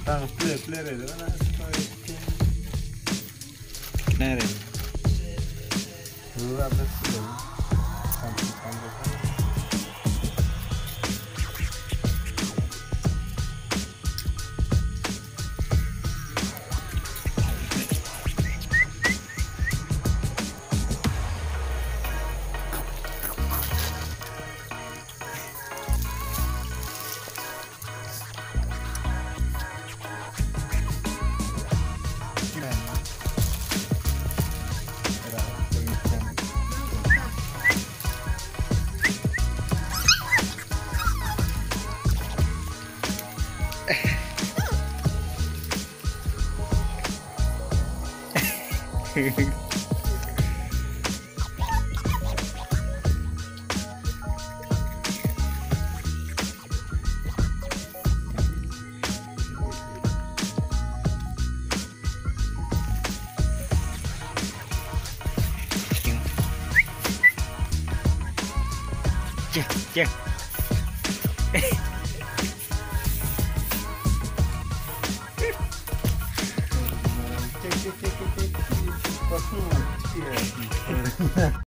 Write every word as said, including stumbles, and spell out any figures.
Tang play, play re, re, na, play re. Lu, apa sih, lu? Sampai, sampai, sampai. Cek, cek.